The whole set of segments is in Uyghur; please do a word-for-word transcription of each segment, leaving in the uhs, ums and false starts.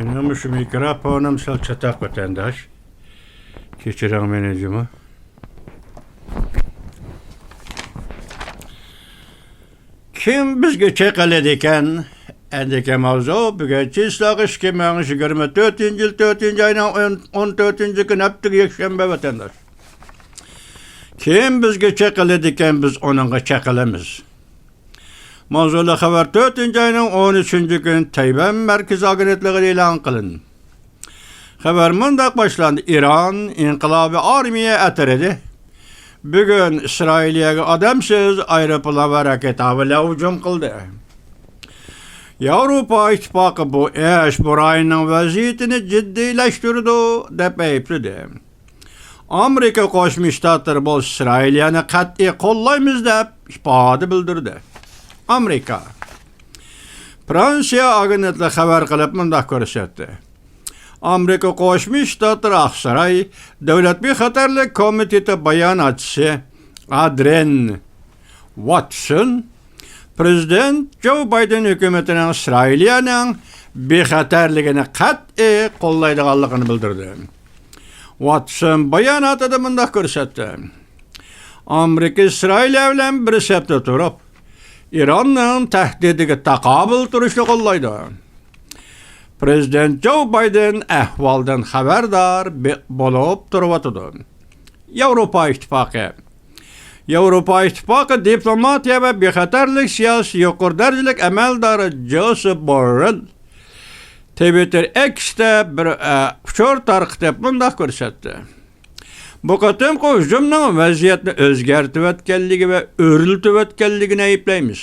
مېنىڭ مۇشۇ مىكروفونۇم سەل چاتاق، ۋەتەنداش. كەچۈرۈڭ مېنى جۇمۇ. كىم بىزگە چېقىلىدىكەن؟ ئەندىكى ماۋزۇ بۈگۈن چىسلاغ ئىككى مىڭ يىگىرمە تۆتىنچى يىل تۆتىنچى ئاينىڭ ئون، ئون تۆتىنچى كۈنى ھەپتىگە يەكشەنبە، ۋەتەنداش. كىم بىزگە چېقىلىدىكەن، بىز ئۇنىڭغا چېقىلىمىز. ماۋزۇلۇق خەۋەر تۆتىنچى ئاينىڭ ئون ئۈچىنچى كۈنى تەيۋەن مەركىزىي ئاگېنتلىقىدا ئېلان قىلىندى. خەۋەر مۇنداق باشلاندى: ئىران ئىنقىلابىي ئارمىيە ئەترىتى بۈگۈن ئىسرائىلىيەگە ئادەمسىز ئايروپىلان ۋە راكېتا بىلەن ھۇجۇم قىلدى. ياۋروپا ئىتتىپاقى بۇ ئىش بۇ رايوننىڭ ۋەزىيىتىنى جىددىيلەشتۈرىدۇ، دەپ ئەيىبلىدى. ئامېرىكا قوشما شتاتلىرى بولسا ئىسرائىلىيەنى قەتئىي قوللايمىز، دەپ ئىپادە بىلدۈردى. ئامېرىكا. فرانسىيە ئاگېنتلىقى خەۋەر قىلىپ مۇنداق كۆرسەتتى: ئامېرىكا قوشما شتاتلىرى ئاقساراي دۆلەت بىخەتەرلىك كومىتېتى باياناتچىسى ئادرىن ۋاتسون پرېزىدېنت جو بايدېن ھۆكۈمىتىنىڭ ئىسرائىلىيەنىڭ بىخەتەرلىكىنى قەتئىي قوللايدىغانلىقىنى بىلدۈردى. ۋاتسون باياناتىدا مۇنداق كۆرسەتتى: ئامېرىكا ئىسرائىلىيە بىلەن بىر سەپتە تۇرۇپ، ئىراننىڭ تەھدىتىگە تاقابىل تۇرۇشنى قوللايدۇ. پرېزىدېنت جو بايدېن ئەھۋالدىن خەۋەردار بولۇپ تۇرۇۋاتىدۇ. ياۋروپا ئىتتىپاقى. ياۋروپا ئىتتىپاقى دىپلوماتىيە ۋە بىخەتەرلىك سىياسىي يۇقىرى دەرىجىلىك ئەمەلدارى جوسېپ بوررېل تىۋىتتېر ئېكستا بىر، ئە، ئۇچۇر تارقىتىپ مۇنداق كۆرسەتتى: بۇ قېتىمقى ھۇجۇمنىڭ ۋەزىيەتنى ئۆزگەرتىۋەتكەنلىكى ۋە ئۆرلىتىۋەتكەنلىكىنى ئەيىبلەيمىز.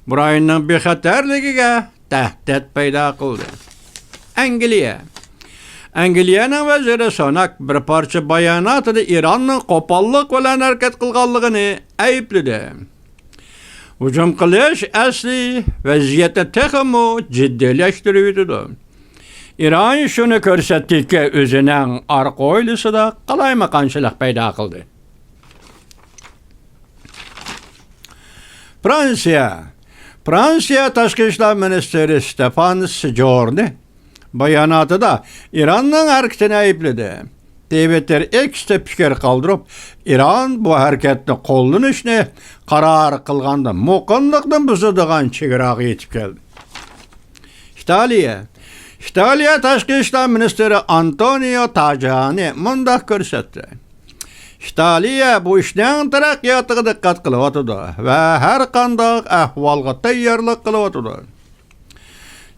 بۇ رايوننىڭ بىخەتەرلىكىگە تەھدىت پەيدا قىلدى. ئەنگلىيە. ئەنگلىيەنىڭ ۋەزىرى سۇناك بىر پارچە باياناتىدا ئىراننىڭ قوپاللىق بىلەن ھەرىكەت قىلغانلىقىنى ئەيىبلىدى. ھۇجۇم قىلىش ئەسلى ۋەزىيەتنى تېخىمۇ جىددىيلەشتۈرۈۋېتىدۇ. ئىران شۇنى كۆرسەتتىكى، ئۆزىنىڭ ئارقا ھويلىسىدا قالايمىقانچىلىق پەيدا قىلدى. فرانسىيە. فرانسىيە تاشقى ئىشلار مىنىستىرى ستېفان سېجورنى باياناتىدا ئىراننىڭ ھەرىكىتىنى ئەيىبلىدى. تىۋىتتېر ئېكستا پىكىر قالدۇرۇپ، ئىران بۇ ھەرىكەتنى قوللىنىشنى قارار قىلغاندا مۇقىملىقنى بۇزىدىغان چېگراغا يېتىپ كەلدى. ئىتالىيە. ئىتالىيە تاشقى ئىشلار مىنىستىرى ئانتونىيو تاجانى مۇنداق كۆرسەتتى: ئىتالىيە بۇ ئىشنىڭ تەرەققىياتىغا دىققەت قىلىۋاتىدۇ ۋە ھەر قانداق ئەھۋالغا تەييارلىق قىلىۋاتىدۇ.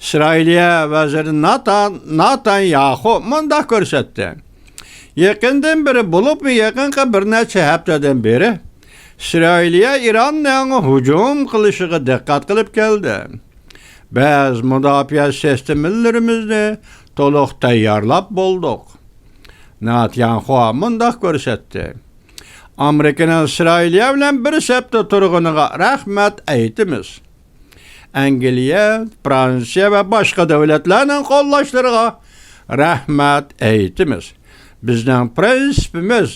ئىسرائىلىيە ۋەزىرى ناتان، ناتانياخۇ مۇنداق كۆرسەتتى: يېقىندىن بېرى، بولۇپمۇ يېقىنقى بىر نەچچە ھەپتىدىن بېرى ئىسرائىلىيە ئىراننىڭ ھۇجۇم قىلىشىغا دىققەت قىلىپ كەلدى. بىز مۇداپىئە سىستېمىلىرىمىزنى تولۇق تەييارلاپ بولدۇق. ناتانياخۇ مۇنداق كۆرسەتتى: ئامېرىكىنىڭ ئىسرائىلىيە بىلەن بىر سەپتە تۇرغىنىغا رەھمەت ئېيتىمىز. ئەنگلىيە، فرانسىيە ۋە باشقا دۆلەتلەرنىڭ قوللاشلىرىغا رەھمەت ئېيتىمىز. بىزنىڭ پرىنسىپىمىز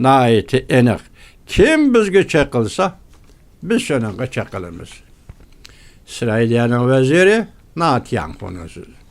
ناھايىتى ئېنىق. كىم بىزگە چېقىلسا، بىز شۇنىڭغا چېقىلىمىز. ئىسرائىلىيەنىڭ ۋەزىرى ناتانياخۇنىڭ سۆزى.